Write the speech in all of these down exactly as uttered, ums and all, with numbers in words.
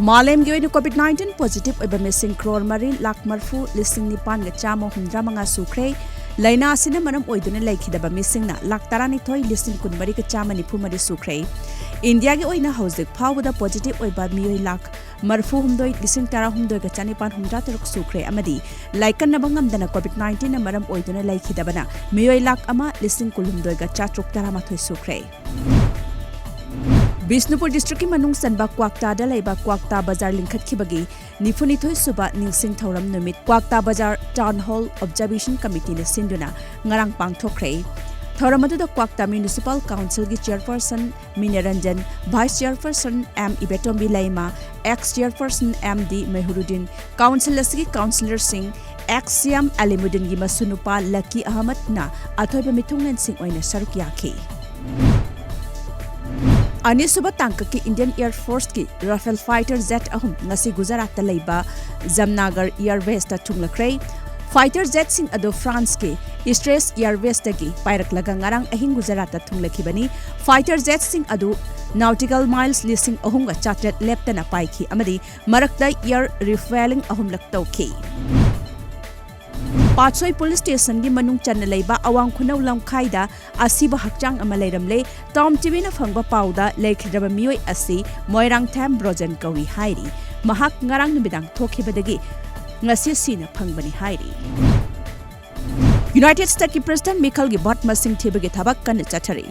ꯃꯥꯂꯦꯝꯒꯤ ꯑꯣꯏꯅ COVID nineteen positive ꯑꯣꯏꯕ ꯃꯤꯁꯤꯡ ꯀ꯭ꯔꯣꯔ ꯃꯔꯤ ꯂꯥꯈ ꯃꯔꯤꯐꯨ ꯂꯤꯁꯤꯡ ꯅꯤꯄꯥꯟꯒ ꯆꯥꯝꯃ ꯍꯨꯝꯗ꯭ꯔꯥ ꯃꯉꯥ ꯁꯨꯈ꯭ꯔꯦ꯫ ꯂꯥꯏꯅꯥ ꯑꯁꯤꯅ ꯃꯔꯝ ꯑꯣꯏꯗꯨꯅ ꯂꯩꯈꯤꯗꯕ ꯃꯤꯁꯤꯡꯅ ꯂꯥꯈ ꯇꯔꯥꯅꯤꯊꯣꯏ ꯂꯤꯁꯤꯡ ꯀꯨꯟꯃꯔꯤꯒ ꯆꯥꯝꯃ ꯅꯤꯐꯨ ꯃꯔꯤ ꯁꯨꯈ꯭ꯔꯦ꯫ ꯏꯟꯗꯤꯌꯥꯒꯤ ꯑꯣꯏꯅ ꯍꯧꯖꯤꯛ ꯐꯥꯎꯕꯗ positive ꯑꯣꯏꯕ ꯃꯤꯑꯣꯏ ꯂꯥꯈ ꯃꯔꯤꯐꯨꯍꯨꯝꯗꯣꯏ ꯂꯤꯁꯤꯡ ꯇꯔꯥꯍꯨꯝꯗꯣꯏꯒ ꯆꯅꯤꯄꯥꯟ ꯍꯨꯝꯗ꯭ꯔꯥ ꯇꯔꯨꯛ ꯁꯨꯈ꯭ꯔꯦ ꯑꯃꯗꯤ ꯂꯥꯏꯀꯠꯅꯕ ꯉꯝꯗꯅ COVID nineteenꯅ ꯃꯔꯝ ꯑꯣꯏꯗꯨꯅ ꯂꯩꯈꯤꯗꯕꯅ ꯃꯤꯑꯣꯏ ꯂꯥꯈ ꯑꯃ ꯂꯤꯁꯤꯡ ꯀꯨꯟꯍꯨꯝꯗꯣꯏꯒ ꯆꯥꯇ꯭ꯔꯨꯛ ꯇꯔꯥꯃꯥꯊꯣꯏ ꯁꯨꯈ꯭ꯔꯦ꯫ ꯕꯤꯁꯅꯨꯄꯨꯔ districtꯀꯤ ꯃꯅꯨꯡ ꯆꯟꯕ ꯀ꯭ꯋꯥꯛꯇꯥꯗ ꯂꯩꯕ ꯀ꯭ꯋꯥꯛꯇꯥ ꯕꯖꯥꯔ ꯂꯤꯡꯈꯠꯈꯤꯕꯒꯤ ꯅꯤꯐꯨꯅꯤꯊꯣꯏ ꯁꯨꯕ ꯅꯤꯡꯁꯤꯡ ꯊꯧꯔꯝ ꯅꯨꯃꯤꯠ ꯀ꯭ꯋꯥꯛꯇꯥ ꯕꯖꯥꯔ Town Hall Observation Committeeꯅ ꯁꯤꯟꯗꯨꯅ ꯉꯔꯥꯡ ꯄꯥꯡꯊꯣꯛꯈ꯭ꯔꯦ꯫ ꯊꯧꯔꯝ ꯑꯗꯨꯗ ꯀ꯭ꯋꯥꯛꯇꯥ Municipal Councilꯒꯤ chairperson Minaranjan, vice chairperson M Ibetombi ꯂꯩꯃ, ex chairperson M D Meihurudin, council ꯑꯁꯤꯒꯤ councillorꯁꯤꯡ, ex CM ꯑꯂꯤꯃꯨꯗꯤꯟꯒꯤ ꯃꯁꯨꯅꯨꯄꯥ ꯂꯀꯤ ꯑꯍꯃꯗꯅ ꯑꯊꯣꯏꯕ ꯃꯤꯊꯨꯡꯂꯦꯟꯁꯤꯡ ꯑꯣꯏꯅ ꯁꯔꯨꯛ ꯌꯥꯈꯤ꯫ ꯑꯅꯤꯁꯨꯕ ꯇꯥꯡꯀꯛꯀꯤ Indian Air Forceꯀꯤ Rafale fighter jet ꯑꯍꯨꯝ ꯉꯁꯤ ꯒꯨꯖꯔꯥꯠꯇ ꯂꯩꯕ ꯖꯝꯅꯥꯒꯔ Air Baseꯇ ꯊꯨꯡꯂꯈ꯭ꯔꯦ꯫ Fighter jetꯁꯤꯡ ꯑꯗꯨ Franceꯀꯤ Istras Air Baseꯇꯒꯤ ꯄꯥꯏꯔꯛꯂꯒ ꯉꯔꯥꯡ ꯑꯍꯤꯡ ꯒꯨꯖꯔꯥꯠꯇ ꯊꯨꯡꯂꯈꯤꯕꯅꯤ꯫ Fighter jetꯁꯤꯡ ꯑꯗꯨ nautical miles ꯂꯤꯁꯤꯡ ꯑꯍꯨꯝꯒ ꯆꯥꯇ꯭ꯔꯦꯠ ꯂꯦꯞꯇꯅ ꯄꯥꯏꯈꯤ ꯑꯃꯗꯤ ꯃꯔꯛꯇ air refueling ꯑꯍꯨꯝꯂꯛ ꯇꯧꯈꯤ꯫ ꯄꯥꯠꯁꯣꯏ police stationꯒꯤ ꯃꯅꯨꯡ ꯆꯟꯅ ꯂꯩꯕ ꯑꯋꯥꯡ ꯈꯨꯅꯧ ꯂꯝꯈꯥꯏꯗ ꯑꯁꯤꯕ ꯍꯛꯆꯥꯡ ꯑꯃ ꯂꯩꯔꯝꯂꯦ꯫ Tom TVꯅ ꯐꯪꯕ ꯄꯥꯎꯗ ꯂꯩꯈꯤꯗ꯭ꯔꯕ ꯃꯤꯑꯣꯏ ꯑꯁꯤ ꯃꯣꯏꯔꯥꯡꯊꯦꯝ ꯕ꯭ꯔꯣꯖꯟ ꯀꯧꯏ ꯍꯥꯏꯔꯤ꯫ ꯃꯍꯥꯛ ꯉꯔꯥꯡ ꯅꯨꯃꯤꯗꯥꯡ ꯊꯣꯛꯈꯤꯕꯗꯒꯤ ꯉꯁꯤ ꯁꯤꯅ ꯐꯪꯕꯅꯤ ꯍꯥꯏꯔꯤ꯫ United Statesꯀꯤ president ꯃꯤꯈꯜꯒꯤ vote ꯃꯁꯤꯡ ꯊꯤꯕꯒꯤ ꯊꯕꯛ ꯀꯟꯅ ꯆꯠꯊꯔꯤ꯫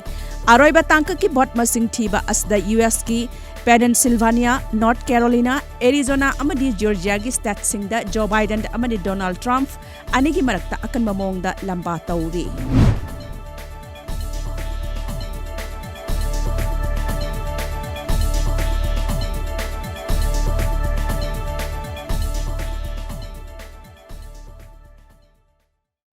ꯑꯔꯣꯏꯕ ꯇꯥꯡꯀꯛꯀꯤ vote ꯃꯁꯤꯡ ꯊꯤꯕ ꯑꯁꯤꯗ USꯀꯤ Pennsylvania, North Carolina, Arizona ꯑꯃꯗꯤ Georgiaꯒꯤ stateꯁꯤꯡꯗ Joe Biden ꯑꯃꯗꯤ Donald Trump ꯑꯅꯤꯒꯤ ꯃꯔꯛꯇ ꯑꯀꯟꯕ ꯃꯑꯣꯡꯗ ꯂꯝꯕꯥ ꯇꯧꯔꯤ꯫